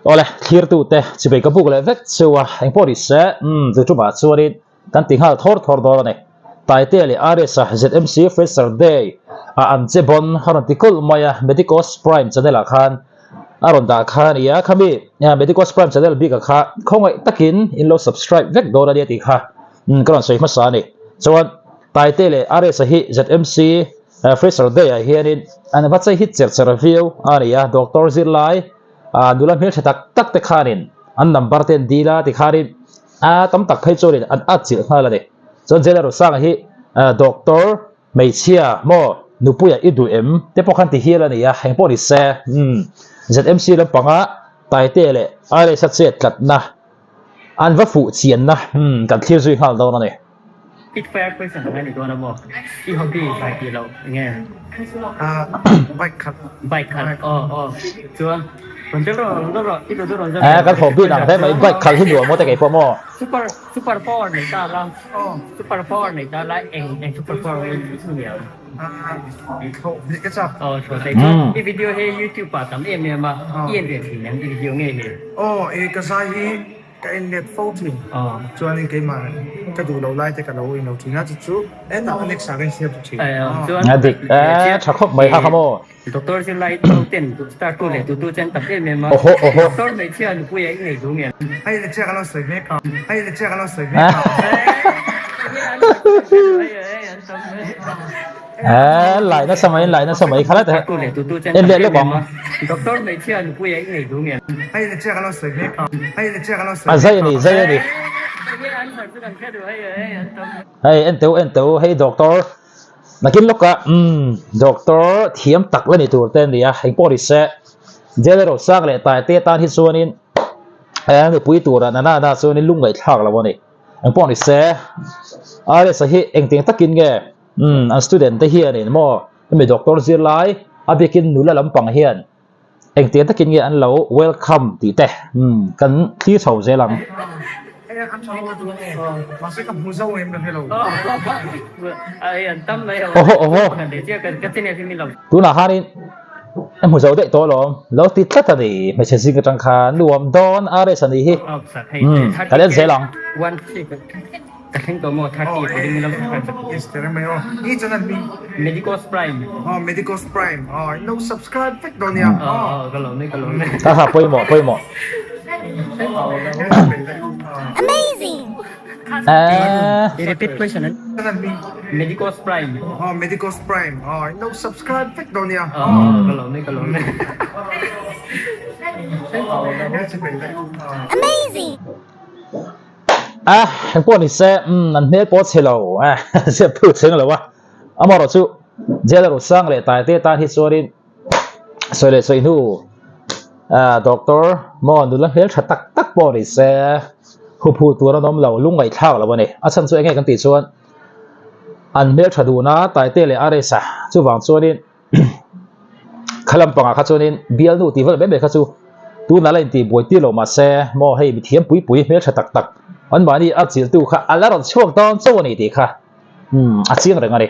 Awle, thlirtute chibei ka buk leh vek cheu a, engpawh ni se, umm, chu tumah chuanin kan ti nghal thawr thawr dawn a ni. Taitea leh RS-a ZMC Fresher Day ah an che bawn a rawn ti kulh mai a, Medicos Prime channel ah khan a rawn dah kha a ni a, khami Medicos Prime channel bik ah kha khawngaih takin in lo subscribe vek dawn a nia tih kha ka rawn sawi hmasa a ni. Chuan Taitea leh RS-a hi ZMC Fresher Day ah hianin an va chei hit cher cher viau a ni a, Doctor zirlai nula hmeltha tak tak te khanin an number te an dil a tikhanin a tam tak phei chuanin an at chilh nghal a ni. Chuan Jailer Rosanga hi doctor hmeichhia maw nupuia i duh em te pawh khan ti hial a ni a, eng pawh ni se umm ZMC lampanga Taite leh Iris a chet tlatna an va fuh chianna umm kan thlir zui nghal dawn a ni. Quick fire question ang a ni dawn a maw? I hobby zai tih loh enge? Bike khalh. Bike khalh aw aw chuan rawn tel rawh rawn tel rawh i duh duh rawn tel Eh kan hobby dang hle mai bike khalh hi nuam maw te kei pawh maw? Super super power nei ta la super power nei ta la eng eng super power nge i duh niang? Thlawh hnih ka chak. Aw thlawh hnih chuan i video hi youtube ah tam em em a i en ve thin em i video nge hi? Aw e ka zai hi Ka en let fo thin. Chuanin keimah ka duh loh lai te ka lo in lo thin a, chu chu hetah ka next ah ka insiam thin. A dik e, tha khawp mai ha kha maw. Doctor zir lai to ten star tu leh tu tu chen tam em em a. Oho oho. Doctor hmeichhia nupui ah i ngei duh nge. Hei le chiah ka lo sawi mek a, hei le chiah ka lo sawi mek a. Eh, lai nasa mai, lai nasa mai kha lai te en leh lawk ang. Doctor hmeichhia nupui ah i ngei duh nge. A zai a ni, zai a ni. Hei en teu en teu hei doctor nakin lawk ah umm doctor thiam tak la ni tur te a ni a engpawh ni se jail erawh sang leh tai te tan hi chuanin eh nupui turah nana na chuanin lungngaihthlak lo a ni. Engpawh ni se RS-a hi engtiang takin nge umm an student te hianin maw hemi doctor zirlai a biakin nula lampang hian engtiang takin nge an lo welcome tih te umm kan thlir chho zel ang. Awhaw awhaw tunah khanin a hmu zo daih tawh alawm lo ti tlat a ni hmeichhe zing atang khan nuam dawn RS a nih hi umm ka let zel ang. Haha pawimawh pawimawh. Eeh. Repeat question an. Medicos Prime. Oh, Medicos Prime. Oh, no subscribe vek dawn nia. Oh, ka lo ne ka lo ne. Amazing. Ah, engpawh ni se, um, an hmel pawh chhe lo, eh, zep thu chheng lo a. Amaherawh chu, jail a ru sang leh tai te tan hi chuanin sawi leh sawi hnu, ah, doctor maw nula hmel tha tak tak pawh ni se, huphu tur an awm lo, lungngaihthlak lo a ni. A chhan chu enge kan tih chuan, an hmel tha dun a, Taite leh Aresa chuvang chuanin kha lampangah kha chuanin bialnu tih vel mai mai kha chu tunah la intih buai tir lo mahse maw hei mithiam pui pui hmel tha tak tak anmahni a chiltu kha a la rawn chhuak dawn chauh a ni tih kha umm a chiang reng a ni.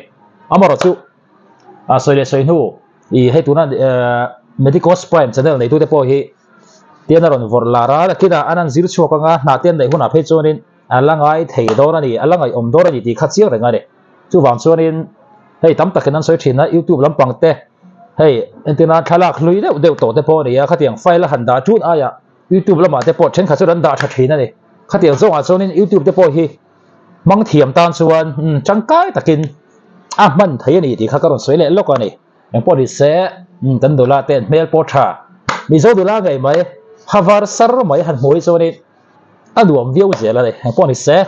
Amaherawh chu a sawi leh sawi hnu ih hei tuna ehh Medicos Prime channel neitute pawh hi tian a rawn vawrh lar a, nakinah an han zir chhuak anga hna te an neih hunah phei chuanin A la ngai thei dawn a ni, a la ngaihawm dawn a ni tih kha chiang reng a ni. Chuvang chuanin hei tam takin an sawi thin a, YouTube lampang te hei entirna thlalak hlui deuh deuh tawh te pawh a ni a, khatiang file a han dah tun aiah YouTube lamah te pawh thenkhat chuan an dah tha thin a ni. Khatiang zawngah chuanin YouTube te pawh hi hmang thiam tan chuan tangkai takin a hman thei a ni tih kha ka rawn sawi leh lawk a ni. Engpawh ni se kan nula te an hmel pawh tha, Mizo nula ngei mai, havar sar mai han hmuh hi chuanin A nuam viau zel a ni. Engpawh ni se,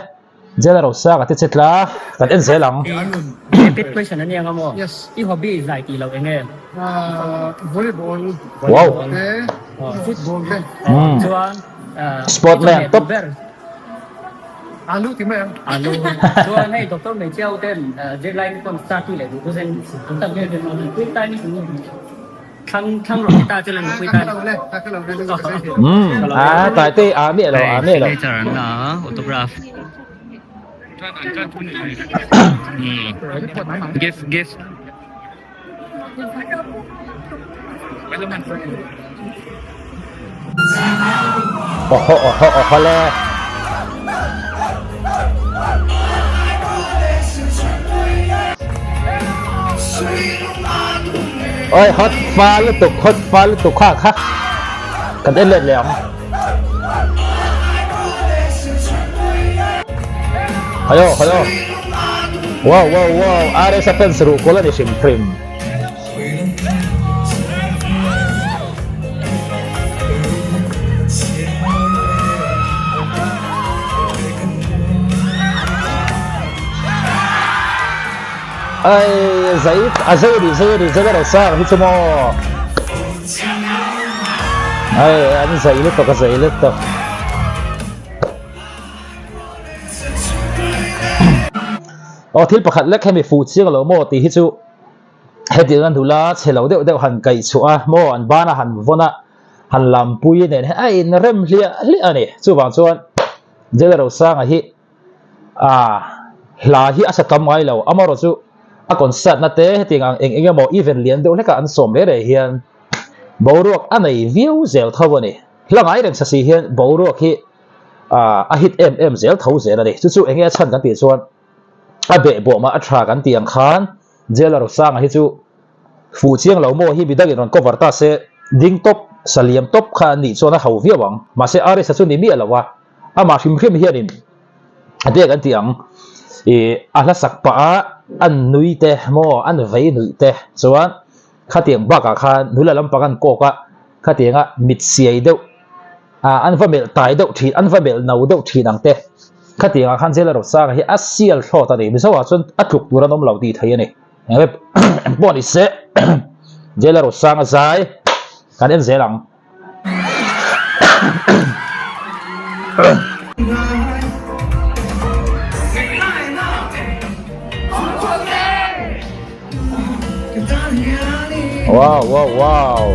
Jailer Rosanga te che tla kan en zel ang. Repeat question a ni ang a maw? Yes. I hobby zai tih loh eng nge? Volleyball Wow. te, football te. Chuan Sportman top. Alu ti mai ang. Alu. Chuan hei Doctor Hmeichhia ho ten zirlai te pawn start leh duh chu zen tam em em a. Quick time Thlang thlang rawh ta chu la nupui tan. Umm a tai te a miah lo a miah lo. Signature an la a autograph. Gift gift. Awhaw awhaw awhaw le. Oi hot fa lutuk hot fa lutuk kha kha kan en let leh ang. Hayo hayo. Wow wow wow RS a fans ruh kawl a ni hrim hrim. Ai zai a zai a ni zai a ni zai a lo sang hi chu maw ai an zai lutuk a zai lutuk. Aw thil pakhat lek hemi fuh chiang lo maw tih hi chu hetiang a nula chhe lo deuh deuh han kaih chhuah a maw an ban a han vawn a han lampui nen hian a inrem hliah hliah a ni chuvang chuan Jailer Rosanga hi ah hla hi a sa tam ngai lo amaherawh chu a concert na te hetiang ang eng eng emaw event lian deuh hlekah an sawm reh reh hian boruak a nei viau zel tho a ni hla ngai reng sa si hian boruak hi ah a hit em em zel tho zel a ni chu chu eng nge a chhan kan tih chuan a behbawm a a tha kan tih ang khan Jailer Rosanga hi chu fuh chiang lo maw hi midangin rawn cover ta se ding tawp sa liam tawp kha an nih chuan a ho viau ang mahse RS-a chu ni miah lo a amah hrim hrim hianin a dek an tih ang ih a hla sak pah a an nui te maw an vei nuih te chuan khatiang bakah khan nula lampang an kawk a khatianga mit siai deuh ah an va melh tai deuh thin an va melh no deuh thin ang te khatiang ah khan Jailer Rosanga hi a sial thlawt a ni Mizo ah chuan a tluk tur an awm lo tih thei a ni engpawh ni se Jailer Rosanga zai kan en zel ang. Wow wow wow.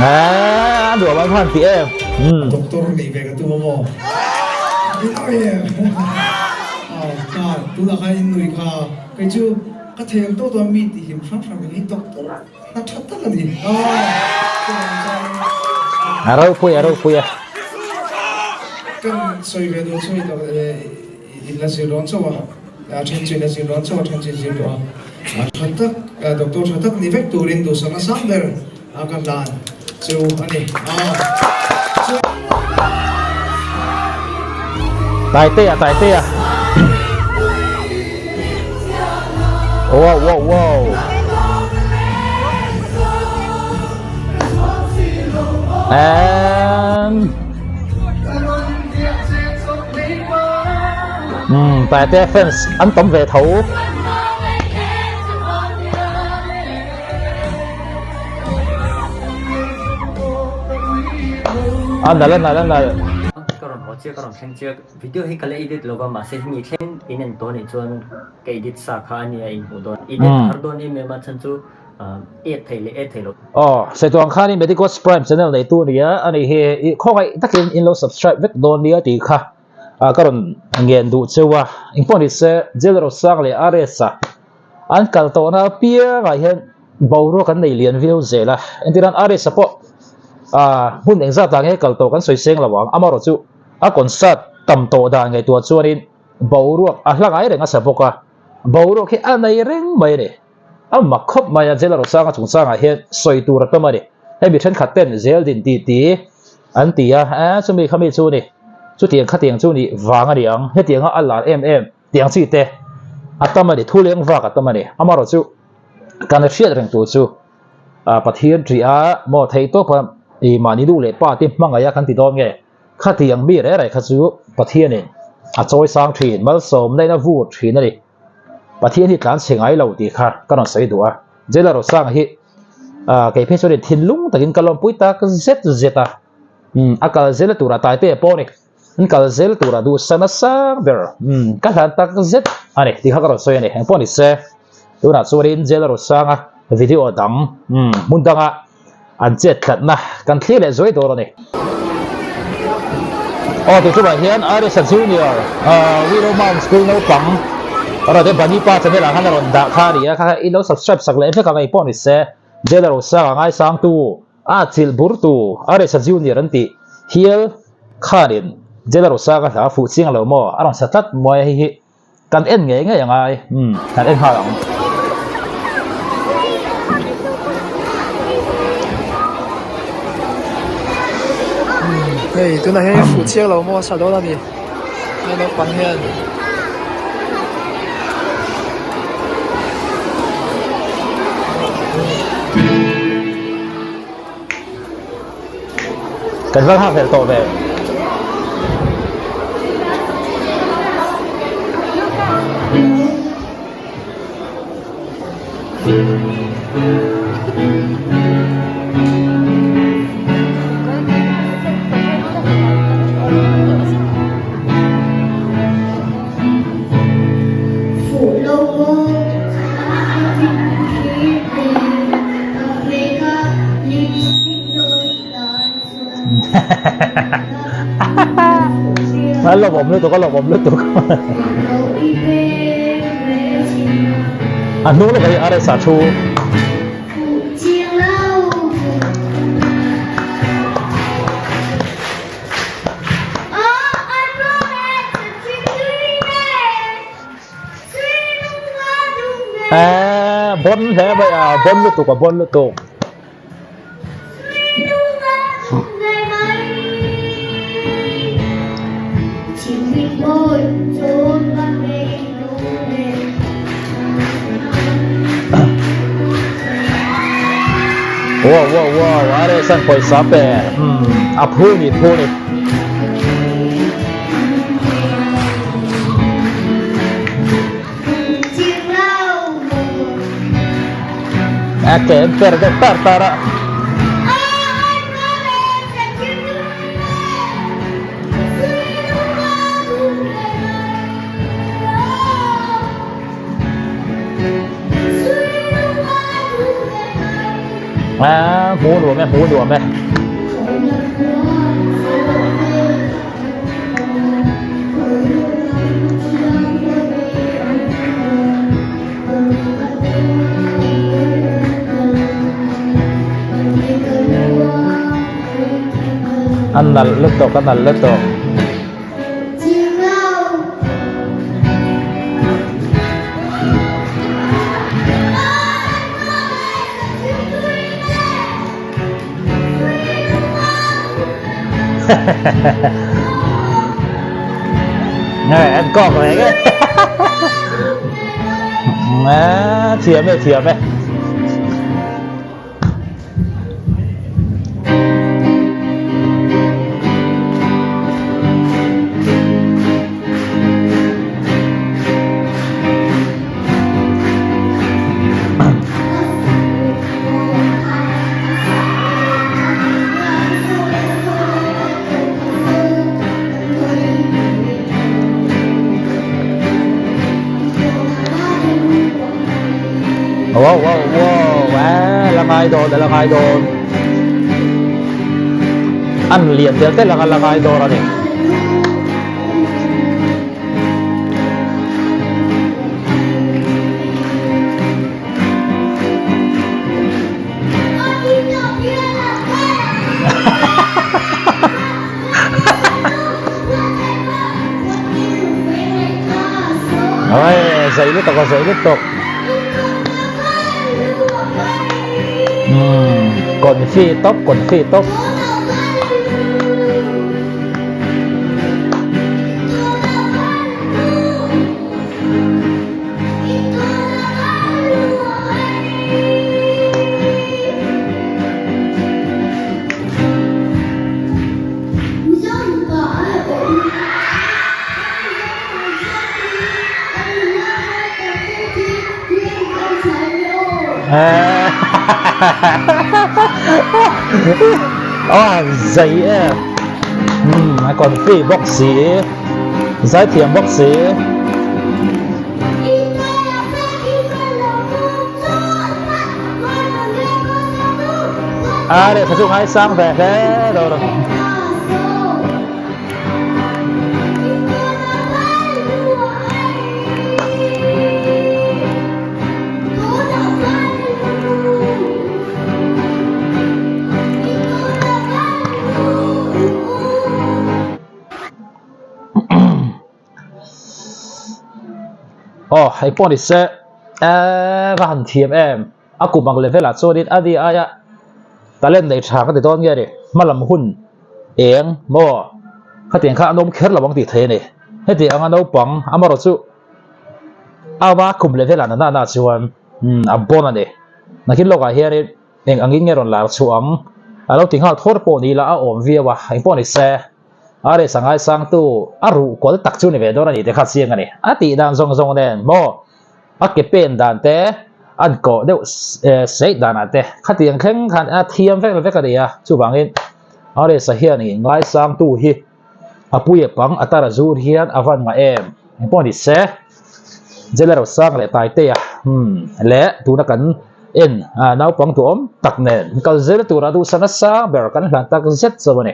A duh ang khan tih em. Doctor nih ve ka tum a maw? Ka tunah khan in nui kha kei chu ka thei ang tawh tawh a mi tih hlim hrang hrang hi doctor hna tha tak a ni. A ropui a ropui a. Kan sawi ve duh chu in la zir dawn chauh a, a then chu in la zir dawn chauh a, then chu in zir tawh a. Tha tak doctor tha tak ni vek turin duhsakna sang ber a kan dan chu a ni. Taitea Taitea Wow wow wow And Um Taitea fans an tam ve tho. A nalh a nalh a nalh. Ka rawn haw chiah ka rawn thleng chiah video hi ka la edit lova mahse hemi thleng in en tawh anih chuan ka edit sa kha ania inhmuh dawn edit har dawn em em a chhan chu et thei leh et thei lo. Aw Saituang khan i Medicos Prime channel neitu ania ani hi i khawngaih takin in lo subscribe vek dawn nia tih kha ka rawn ngen duh cheu a engpawh ni se Jail Rosang leh RS-a An kal tawhna apiangah hian boruak an nei lian viau zel a, entirnan RS-a pawh ah hmun engzat ah nge kal tawh kan sawi seng lo ang, amaherawh chu a concert tam tawh dan ngaihtuah chuanin boruak a hla ngai reng a sa bawk a, boruak hi a nei reng mai a ni. A mak khawp mai a, Jailer Rosanga chungchangah hian sawi tur a tam a ni. Hei mi thenkhat ten zel din tih tih an ti a, eh chumi khami chu ni, chutiang khatiang chu ni vang a ni ang, hetianga a lar em em. Tiang chi te a tam a ni, thu leng vak a tam a ni. Amaherawh chu kan hriat reng tur chu Pathian ṭih a maw theih tawp a i mahni nu leh pa te hmangaih a kan ti dawn nge? Khatiang mi reh reh kha chu Pathianin a chawi sang ṭhin, malsawmna in a vur ṭhin a ni. Pathian hi tlan chhe ngai lo tih kha ka rawn sawi duh a. Jailer Rosanga hi kei phei chuanin thinlung takin ka lawmpui tak zet zet a, a kal zel a turah Taite pawh a ni. An kal zel tura duhsana sang ber umm ka hlan tak zet a ni tih kha ka rawn sawi a ni. Engpawh ni se tunah chuanin Jail a rawn sang a video dang umm hmun danga an chet tlatna kan thlir leh zuai dawn a ni. Aw tih chuvah hian Arisa Junior Willow Mount School naupang Rade Bunny pa channel ah khan a rawn dah kha a ni a, kha kha in lo subscribe sak leh vek ang engpawh ni se Jailer Rosanga ngaisangtu a chilh burtu Arisa Junior an tih hial khanin Jailer Rosanga hla fuh chiang lo maw a rawn sa tlat muai a hei hi. Kan en ngei ngei angai, umm kan en nghal ang. Hei tunah hian fuh chiang lo maw a sa dawn a ni hei naupang hian. Kan va nghak hlel tawh ve. A lawmawm lutuk a lawmawm lutuk a hnung lawkah hi RS a thu. Eee bon hle mai a bon lutuk a bon lutuk. Wow wow wow are san pawisa pe umm a phu ni phu ni. A ke an per deuh tar tar a. A hmuh nuam e hmuh nuam e. A nalh lutuk a nalh lutuk. Nge en kawk reng e. Nge thiam e thiam e. Wow wow wow a la ngai dawn a la ngai dawn an lian tel tel ang a la ngai dawn a ni. Oi, zei lutuk a zei lutuk. Hmm, confi top, confi top. Aw zei em umm a confi bawk si zaithiam bawk si. A lehkha chu ngaisang ve hle lo. Aw hei pawh ni se eee va han thiam em a kum ang level ah chuanin a ni aia talent nei tha ka ti dawn nge ni hmalam hun eng maw khatiang kha an awm kher lo ang tih thei a ni heti anga naupang amaherawh chu ama kum level ah nana na chuan umm a bon a ni nakin lawkah hianin eng angin nge rawn lar chhuah ang a lo ti nghal thawr pawh ni ila a awm viau a engpawh ni se. A resa ngaisangtu a ruh kual tak chu ni ve dawn a ni te kha chiang a ni. A tih dan zawng zawng nen maw a ke pen dan te an kawh deuh seih danah te khatiang thleng khan a thiam vek vek a ni a. Chuvangin a resa hian i ngaisangtu hi a puia pang a tar a zur hian a van ngah em. Engpawh ni se Jailer Rosang leh Taitea umm leh tuna kan en naupang duhawm tak nen kal zel tura duhsakna sang ber kan hlan tak zet zawk a ni.